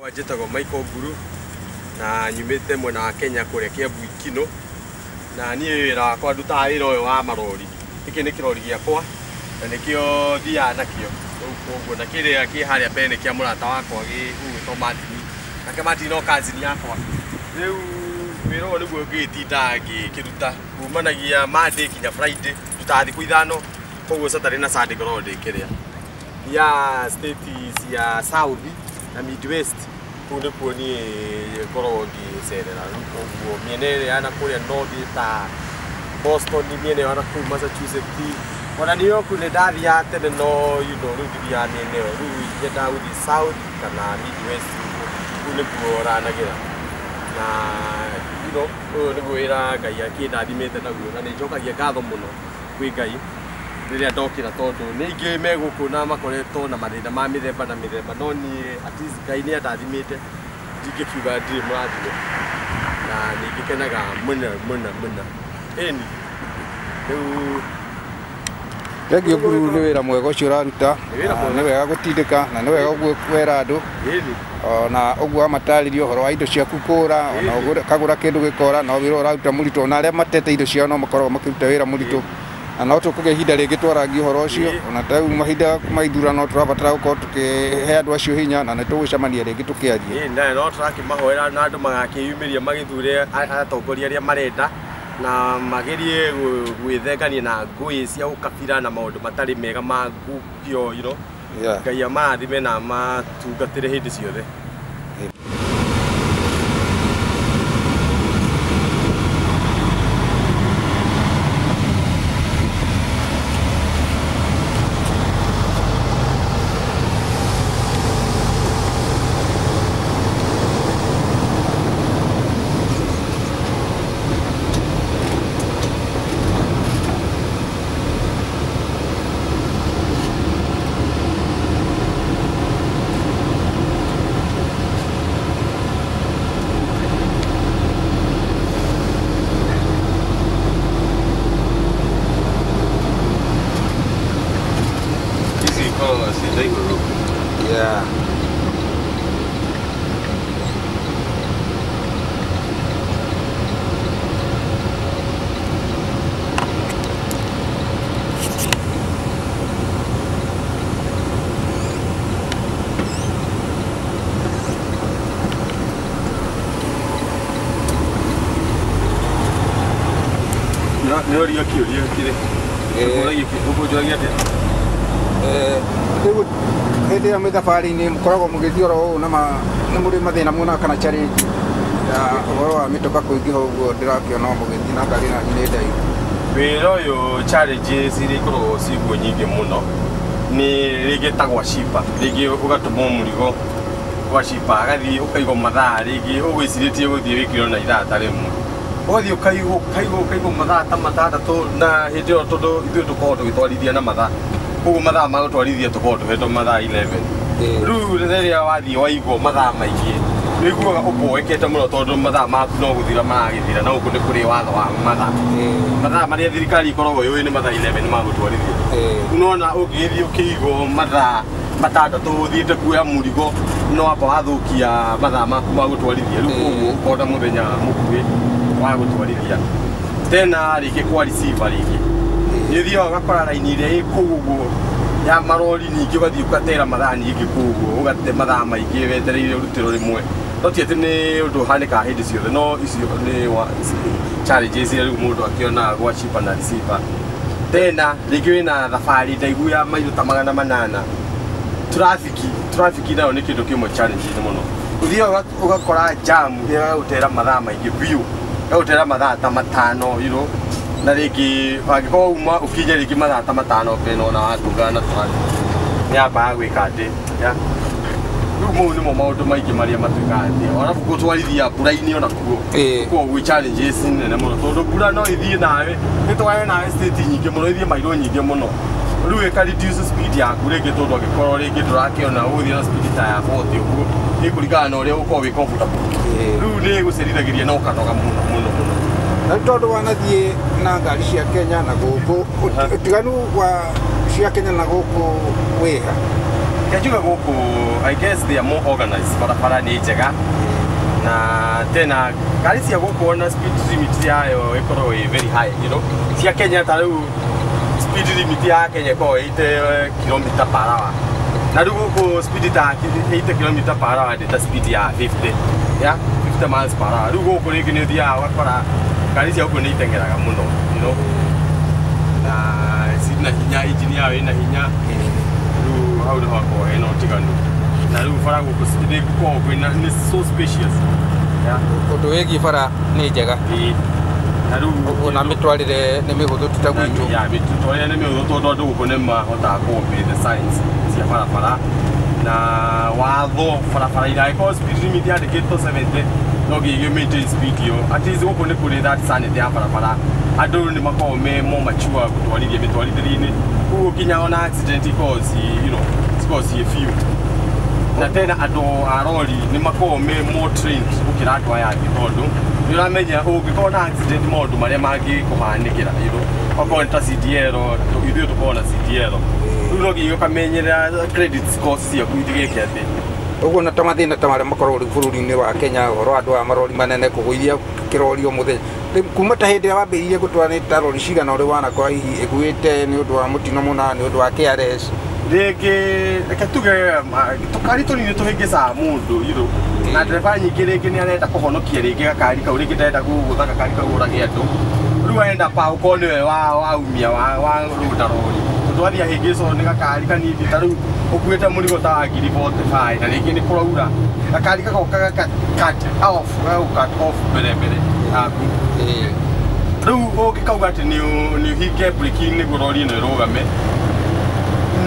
Njĩtagwo Michael Nguru na nyumĩte mwena wa Kenya kũrĩa Kiambu Ikino, na niĩ wĩra wakwa ndutaga wĩra ũyũ wa marori. Gĩkĩ nĩ kĩrori gĩakwa na nĩkĩo thiaga nakĩo koguo, na kĩrĩa kĩ harĩa mbere nĩ kĩa mũrata wakwa ũgwĩtwo Martin, nake Martin no cousin yakwa. Rĩu wĩra ũyũ nĩguo ngĩtindaga ngĩkĩruta kumanagia Monday nginya Friday, ndutaga thikũ 5, koguo Saturday na Sunday ngoragwo ndĩkĩrĩa. Thiaga state cia South na Midwest, kũu nĩkuo niĩ ngoragwo ngĩcerera. Rĩu koguo mĩena ĩrĩa ya nakũrĩa North ta Boston, mĩena ĩyo ya nakũu Massachusetts, ona New York nĩ ndathiaga tene, no you know rĩu ndithiaga mĩena ĩyo. Rĩu nyendaga gũthiĩ South kana Midwest, kũu nĩkuo ranagĩra. Na you know ũyũ nĩguo wĩra Ngai akĩndathimĩte naguo, na nĩ njokagia ngatho mũno kwĩ Ngai rĩrĩa ndokĩra, tondũ nĩ aingĩ me gũkũ na makoretwo na mathĩna ma mĩthemba na mĩthemba, no niĩ at least Ngai nĩ andathimĩte, ndingĩkiuga ndirĩ mũrathime, na nĩ ngĩkenaga mũno mũno mũno. Ĩni rĩu Thengiũ Nguru, nĩ wĩra mwega ũcio ũraruta, nĩ wega gũtindĩka na nĩ wega ũguo kwĩra andũ, ona ũguo wamatarĩria ũhoro wa indo ciaku kũra, ona ũkagũra kĩndũ gĩkora, no wĩra ũraruta mũritũ, ona arĩa matete indo ciao no makoragwo makĩruta wĩra mũritũ. Na no tũkũgĩa ihinda rĩngĩ twarangie ũhoro ũcio, ona ta rĩu mahinda ma ithurano tũrabatara gũkorwo tũkĩhe andũ acio hinya, na nĩ tũgũcemania rĩngĩ tũkĩarie. Na no tũrakĩmahoera na andũ magakĩyumĩria magĩthure atongoria arĩa marenda, na magerie gwĩthengania na ngũĩ cia ũkabira na maũndũ matarĩ mega ma ngũkio, you know. Ngai amarathime na amatungatĩre hĩndĩ ciothe. Nĩũrio kĩũria kĩrĩ ũkũnjũragia atĩa? Rĩu hĩndĩ ĩrĩa mwĩ thabarĩ-inĩ mũkoragwo mũgĩthiĩ oro ũũ na nĩ mũrĩ mathĩna muonaga kana challenge ya ũhoro wa mĩtoka kũingĩha ũguo ndĩrakĩona mũgĩthiĩ na ngari nanyu nĩ ndaihu? Wĩra ũyũ challenges iria ikoragwo ciĩkuo nyingĩ mũno nĩ rĩngĩ ta gwa shipa, rĩngĩ ũgatũmwo mũrigo gwa shipa agathiĩ ũkaigwo mathaa, rĩngĩ ũgwĩcirĩtie gũthiĩ wĩkĩrwo na ithaa ta rĩmwe, ũgathiĩ ũkaigwo ũkaigwo ũkaigwo mathaa ta 6 na hĩndĩ ĩyo tondũ ithuĩ tũkoragwo tũgĩtwarithia na mathaa, koguo mathaa ma gũtwarithia tũkoragwo tũhetwo mathaa 11. Rĩu rĩrĩa wathiĩ waigwo mathaa maingĩ nĩũiguaga ũboekete mũno, tondũ mathaa maku no gũthira maragĩthira, na gũkũ nĩ kũrĩ watho wa mathaa. Mathaa marĩa thirikari ĩkoragwo yũĩ nĩ mathaa 11 ma gũtwarithia. Nĩwona ũngĩgĩthiĩ ũkĩigwo mathaa 6 ũthiĩte kuoya mũrigo, no wamba wathũkia mathaa maku ma gũtwarithia, rĩu koguo ũkona mũthenya mũkuhĩ wa gũtwarithia. Tena rĩngĩ kwa receiver rĩngĩ nĩ ũthiaga ũgakora raini ĩrĩa ĩ kũu ũguo ya marori nyingĩ, ũgathiĩ ũgatera mathaa nyingĩ kũu ũguo, ũgate mathaa maingĩ wetereire ũrutĩro rĩmwe. No ti atĩ nĩ ũndũ ũhanĩkaga hĩndĩ ciothe, no icio nĩ challenges iria rĩu mũndũ akĩonaga gwa shipper na receiver. Tena rĩngĩ wĩna thabarĩ ndaihu ya mairo ta 800, traffic nayo nĩ kĩndũ kĩmwe challenge mũno. Ũthiaga ũgakora jam ĩgagũtera mathaa maingĩ biũ, ĩgagũtera mathaa ta 5, you know, na rĩngĩ angĩkorwo uma ũkinye rĩngĩ mathaa ta 5 mbere ona watũngana na traffic nĩ yambaga gwĩka atĩ Rĩu mau nĩmo maũndũ maingĩ marĩa matuĩkaga atĩ arabu gũtwarithia mbura-inĩ ona kuo gũkoragwo gwĩ challenges nene mũno, tondũ mbura no ĩthiĩ nawe ĩtware nawe state nyingĩ mũno, ĩthiĩ mairũ nyingĩ mũno, rĩu ĩka reduce speed yaku rĩngĩ, tondũ angĩkorwo rĩngĩ ndũrakĩona ũgũthiĩ na speed ta ya 40 ũguo, ĩkũringana na ũrĩa ũgũkorwo wĩ comfortable. Rĩu nĩ ĩgũcerithagĩria na ũkanoga mũno mũno mũno. Na tondũ wanathiĩ na ngari cia Kenya na gũkũ, ũtiganu wa cia Kenya na gũkũ wĩha? Reke njuge gũkũ I guess they are more organized, barabara nĩ njega na tena ngari cia gũkũ ona speed limit yayo ĩkoragwo ĩ very high, you know. Cia Kenya ta rĩu speed limit ya Kenya ĩkoragwo 80 km per hour, na rĩu gũkũ speed ta 80 km per hour nĩ ta speed ya 50, yeah, 50 miles per hour. Rĩu gũkũ rĩngĩ nĩ ũthiaga ũgakora ngari cia gũkũ nĩ iteng'eraga mũno, you know, na cina hinya, engine yayo ĩna hinya. Rĩu hau nĩho hakoragwo hena ũtiganu, na rĩu bara gũkũ nĩ gũkoragwo kwĩna nĩ so spacious, yeah. Ũndũ wĩgiĩ bara nĩ njega. Na rĩu ũguo na mĩtwarĩre nĩ mĩhũthũ ti ta gwitũ. Ya mĩtwarĩre nĩ mĩhũthũ tondũ andũ gũkũ nĩ mahotaga kũ obey the signs cia barabara na watho barabara iragĩkorwo speed limit yandĩkĩtwo 70 no nginya maintain speed ĩyo. At least gũkũ nĩ kũrĩ that sanity ya barabara, andũ nĩ makoragwo me more mature gũtwarithia mĩtwarithĩrie-inĩ, koguo nginya ona accident ikoragwo ci, you know, cikoragwo ciĩ few. Na tena andũ a rori nĩ makoragwo me more trained gũkĩra andũ aya angĩ, tondũ nĩ ũramenya ũngĩkorwo na accident maũndũ marĩa mangĩkũhanĩkĩra, you know, okorwo nĩ ta CDL, ithuĩ tũkoragwo na CDL, rĩu no nginya ũkamenyerera credit scores ciaku itigĩke atĩ. Ũguo na ta mathĩna ta marĩa makoragwo rĩu bũrũri-inĩ wa Kenya, ũhoro wa andũ a marori manene kũgũithia kĩrori o mũthenya. Kuma ta hĩndĩ ĩrĩa wambĩrĩirie gũtwara nĩ ta rori cigana ũrĩ wanakorwo hihi ĩguĩte nĩ ũndũ wa mũtino mũna, nĩ ũndũ wa KRS? Rĩngĩ reke tuge tũkari tũnini tũhĩngĩcaga mũndũ, you know, na ndereba nyingĩ rĩngĩ nĩ arenda kũhonokia rĩngĩ gakari kau, rĩngĩ ndarenda gũgũtha gakari kau ũrage andũ, rĩu arenda pa ũkorwo nĩwe waumia warũnda rori, tondũ wathiĩ ahĩngĩcwo nĩ gakari kanini ta rĩu ũkuĩte mũrigo ta wa ngiri 45 na rĩngĩ nĩ kũraura, gakari gagoka gaka cut off, gagũ cut off mbere mbere yaku. Rĩu ũngĩkauga atĩ nĩ ũhinge breki nĩguo rori ĩno ĩrũgame,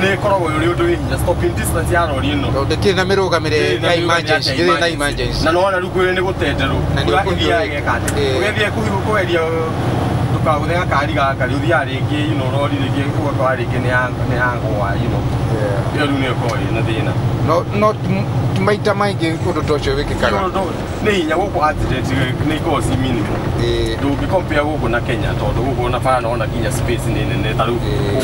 nĩ ĩkoragwo ũrĩ ũndũ wĩ hinya stopping distance ya rori ĩno, tondũ ndĩkĩrĩ na mĩrũgamĩre ya emergency, ndĩrĩ na emergency. Na nĩwona rĩu kwĩrĩ nĩ gũtenderũ, mbura ĩthiaga ĩgeka atĩ ũgĩthiĩ kũgeria ndũkagũthe gakari gaka, rĩ ũthiaga rĩngĩ, you know, rori rĩngĩ ũgakora rĩngĩ nĩ yagũa, you know, ĩyo rĩu nĩyo ĩkoragwo ĩna thĩna. No ti maita maingĩ ũndũ ta ũcio wĩkĩkaga. Nĩ hinya gũkũ accident nĩ ikoragwo ci minimal, ndũngĩ compare gũkũ na Kenya tondũ gũkũ ona bara nona nginya space nĩ nene, ta rĩu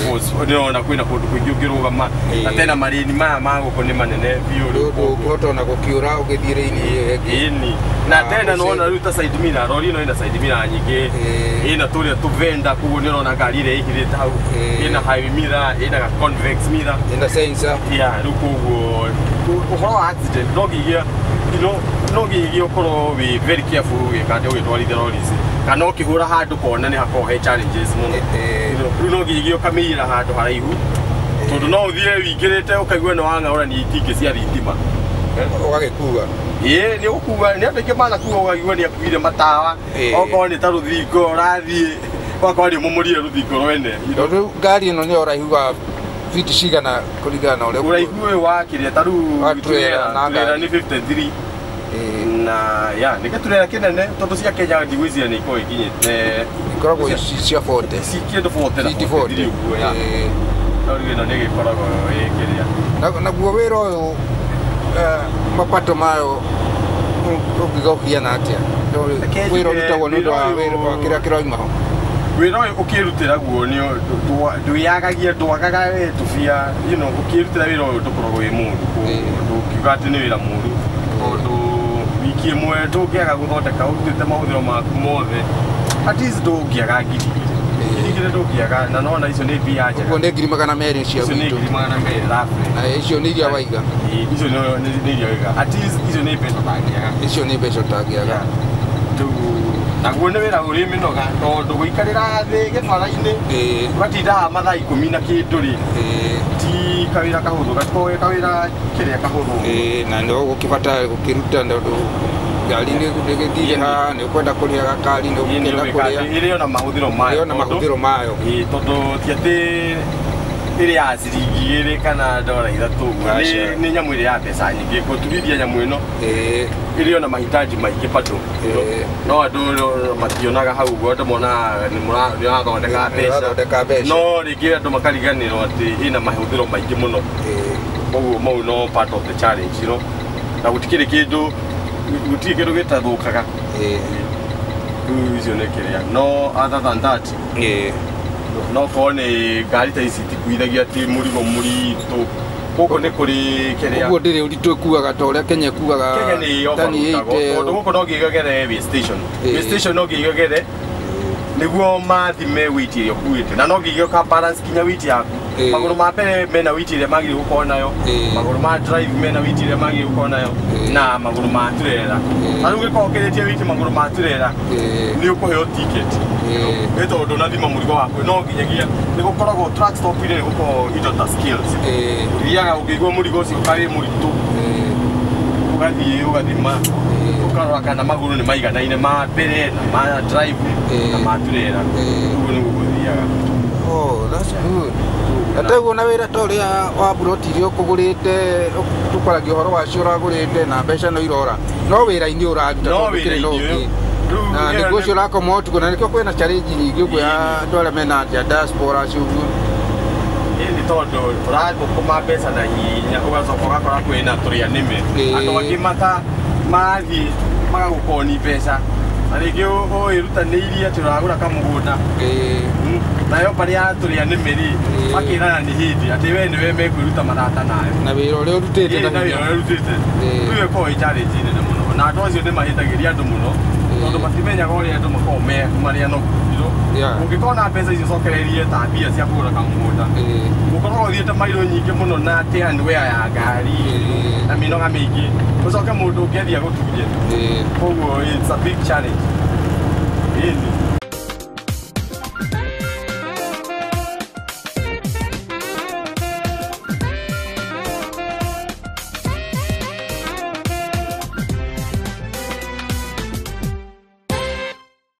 gũkũ ndĩrona kwĩna kũndũ kũingĩ ũngĩrũgama, na tena marĩni maya ma gũkũ nĩ manene biũ, rĩu ũngĩhota ona gũkĩũra ũgĩthiĩ raini ĩyo ĩngĩ. Ĩni na tena nĩwona rĩu ta side mirror, rori ĩno ĩna side mirror nyingĩ, ĩna tũrĩa tũvenda, koguo nĩ ũrona ngari ĩrĩa ĩhithĩte hau, ĩna high mirror, ĩna convex mirror, ĩna sensor, yeah. Rĩu koguo ũhoro wa accident no nginya, you know, no nginya ũkorwo wĩ very careful ũgĩka atĩ ũgĩtwarithia rori ici, kana ũkĩhũra handũ kona nĩ hakoragwo he challenges mũno. Rĩu no nginya ũkamĩigĩra handũ haraihu, tondũ no ũthiĩ wĩingĩrĩte ũkaigua nĩ wang'aũrania itingĩ cia thitima ũgagĩkua. Ĩĩ nĩ ũgũkua, nĩ andũ aingĩ manakua ũkaigua nĩ akuire matawa, okorwo nĩ ta rũthingo ũrathiĩ ũgakorwo nĩ ũmomorire rũthingo rwene. Rĩu ngari ĩno nĩ ũraihu wa fiti cigana kũringana na ũrĩa ũraihu ũyũ wa kĩrĩa ta rĩu turera nĩ 53 na ya nĩ gĩturera kĩnene tondũ cia Kenya ndigwĩciria nĩ ikoragwo ikinyĩte, ikoragwo cia 40, ci kĩndũ 40 na 43 ũguo, ya no rĩu ĩno nĩ ĩgĩkoragwo ĩ kĩrĩa. Naguo wĩra ũyũ mapato mayo ũngiuga ũhiana atĩa? Wĩra ũrutagwo nĩ ũndũ wa wĩra wa kĩrĩa kĩroima ho. Wĩra ũyũ ũkĩrutĩra guo nĩ ndwĩyagagia, ndwagaga we tũbia, you know, ũkĩrutĩra wĩra ũyũ ndũkoragwo wĩ mũũru, ndũngiuga atĩ nĩ wĩra mũũru, tondũ wiki ĩmwe ndũngĩaga gũthondeka ũrutĩte mahũthĩro maku mothe, at least ndũngĩaga ngiri igĩrĩ, ndũngĩaga, na nona icio nĩ mbia njega. Ũguo nĩ 200,000 cia gwitũ. Icio nĩ 200,000 roughly. Na icio nĩ iria waiga. Icio nĩ iria waiga. At least icio nĩ mbeca ũtangĩaga. Icio nĩ mbeca ũtangĩaga. Rĩu naguo nĩ wĩra ũrĩ mĩnoga tondũ gũikarĩra thĩ gĩbara-inĩ ũgatinda mathaa 10 na kĩndũ rĩ, ti kawĩra kahũthũ, gatikoragwo ge kawĩra kĩrĩa kahũthũ. Na no gũkĩbatara gũkĩruta tondũ ngari nĩ ĩgĩthire haha, nĩ ũkwenda kũrĩha gakari, nĩ ũkwenda kũrĩa. Ĩrĩ ona mahũthĩro mayo. Ĩrĩ ona mahũthĩro mayo. Tondũ ti atĩ ĩrĩ ya ciringi 2 kana $3 ũguo, nĩ nyamũ ĩrĩ ya mbeca nyingĩ. Gũturithia nyamũ ĩno ĩrĩ ona mahitaji maingĩ bado, no andũ mationaga hau ũguo, andũ monaga nĩ ũrathondeka mbeca, no rĩngĩ andũ makariganĩrwo atĩ ĩna mahũthĩro maingĩ mũno. Koguo mau no part of the challenge, you know, na gũtikĩrĩ kĩndũ, gũtirĩ kĩndũ gĩtathũkaga. Rĩu icio nĩ kĩrĩa, no other than that, no korwo nĩ ngari ta ici itikuithagia atĩ mũrigo mũritũ, Gũkũ nĩ kũrĩ kĩrĩa Ũguo ndĩrĩ ũritũ ĩkuaga ta ũrĩa Kenya ĩkuaga Kenya nĩ tani overloadagwo 80. Tondũ gũkũ no nginya ũgere weigh station. Ĩĩ. Weigh station no nginya ũgere nĩguo mathime weight ĩrĩa ũkuĩte, na no nginya ũka balance kinya weight yaku. Ĩĩ. Magũrũ ma mbere mena weight ĩrĩa magĩrĩirwo gũkorwo nayo, Ĩĩ. magũrũ ma drive mena weight ĩrĩa magĩrĩirwo gũkorwo nayo, Ĩĩ. na magũrũ ma turera. Ĩĩ. Ta rĩu ũngĩkorwo ũkĩrĩtie weight magũrũ ma turera, nĩ ũkũheo ticket, nĩ tondũ ndũnathima mũrigo waku. No nginyagia nĩ gũkoragwo truck stop -inĩ, nĩ gũkoragwo indo ta scales. Ũthiaga ũngĩigua mũrigo ũcio karĩ mũritũ, ũgathiĩ ũgathima, ũkarora kana magũrũ nĩ maiganaine ma mbere na ma drive na ma turera. Ũguo nĩguo gũthiaga. Oh, that's good. Na taguo na wĩra ta ũrĩa wa buroti iria ũkũgũrĩte, tũkwaragia ũhoro wacio ũragũrĩte na mbeca no irora, no wĩra-inĩ ũraruta No tondũ kĩrĩ na wĩra-inĩ ũngĩ. ũyũ. Rĩu Na ĩyo nĩguo ũcio ũrakoma ũtukũ, na nĩkĩo kwĩna challenge nyingĩ ũguo ya andũ arĩa mena nja diaspora acio ũguo. Ĩĩ, nĩ tondũ ũrathũkũma mbeca na hinya, ũgacoka ũgakora kwĩna tũrĩa nĩme. Andũ angĩ mata marathiĩ magagũkoni mbeca, na rĩngĩ ũĩrutanĩirie atĩ ũragũra kamũgũnda. Nayo mbarĩ ya tũrĩa nĩme rĩ, makĩrana nĩ hĩndĩ atĩ we nĩwe mekwĩruta marata nayo Na wĩra ũrĩa ũrutĩte na na wĩra hinya. ũrĩa ũrutĩte. Rĩu ĩkoragwo ĩ challenge nene mũno, na andũ acio nĩ mahĩtagĩria andũ mũno tondũ matimenyaga ũrĩa andũ makoragwo me marĩ anogu. Ũngĩkorwo na mbeca icio cokererie ta mbia cia kũgũra kamũgũnda, gũkoragwo ũthiĩte mairũ nyingĩ mũno na tear and wear ya ngari na mĩnoga mĩingĩ, ũcoke mũndũ ũngĩ athiĩ agũtunye. Koguo it's a big challenge. Ĩni.